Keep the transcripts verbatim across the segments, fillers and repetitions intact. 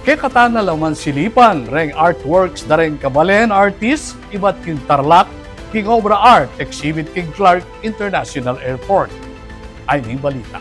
E kata na la man silipan reng artworks da reng kabalen artist ibat king Tarlac king obra art exhibit king Clark International Airport. Ay ning balita.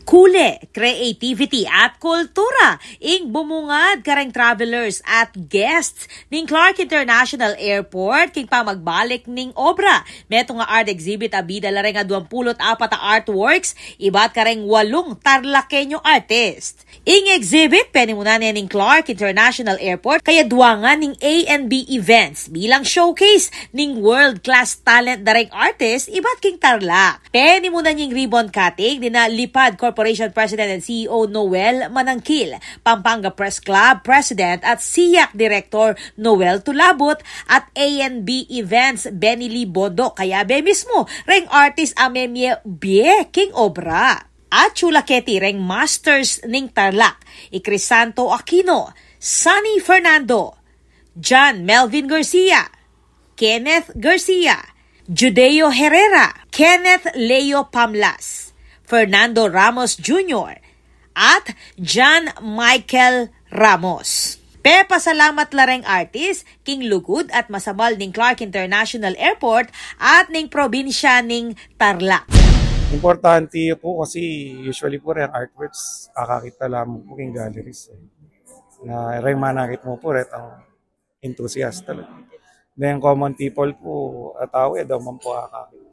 Kule, creativity at kultura ing bumungad kareng travelers at guests ning Clark International Airport king pamagbalik ning obra. Metung a art exhibit a bida la reng aduang pulu't apat a artworks ibat kareng walung Tarlaqueño artist. Ing exhibit penimunan ne ning Clark International Airport kayaduangan ning A and B Events bilang showcase ning world-class talent da reng artist ibat king Tarlac. Penimunan ning ribbon cutting nina Lipad Corporation President and C E O Noel Manangkil, Pampanga Press Club President at SIAC Director Noel Tulabut at A and B Events Benny Lee Bondo, kayabe mismu reng artist a memie bie king obra. Atsu la keti reng masters ning Tarlac, i Crisanto Aquino, Sunny Fernando, John Melvin Garcia, Kenneth Garcia, Judeo Herrera, Kenneth Leo Pamlas, Fernando Ramos Junior, at John Michael Ramos. Pepasalamat la reng artist king lugud at masabal ning Clark International Airport at ning probinsya ning Tarlac. Importante po kasi usually po reng artworks, akakit ta lamang po king galleries, eh. Na reng manakit mu po, retang enthusiast talaga. Then common people po, a tau, e da man po akakit.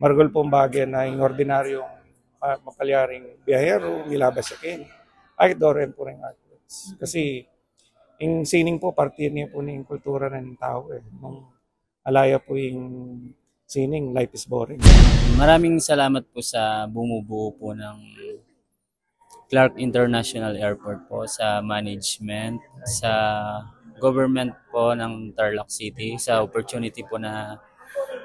Maragul pong bage na ing ordinaryong, ah, mapalyaring biyahero, milabas ya keni, akit do reng po reng artworks. Kasi ing sining po, parte ne po ning kultura ning tau, eh. Nung ala ya po ing sining, life is boring. Maraming salamat po sa bumubuo po ng Clark International Airport po, sa management, sa government po ng Tarlac City, sa opportunity po na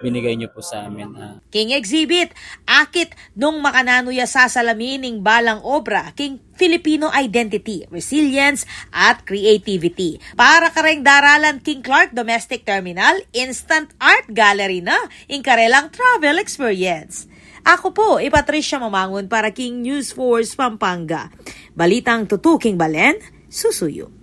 binigay niyo po sa amin, ah. King exhibit, akit nung makananu ya sasalami ning balang obra king Filipino identity, resilience, at creativity. Para kareng daralan king Clark Domestic Terminal, Instant Art Gallery na ing karelang travel experience. Ako po, i Patricia Mamangun para king News Force Pampanga. Balitang tutuking balen, susuyu.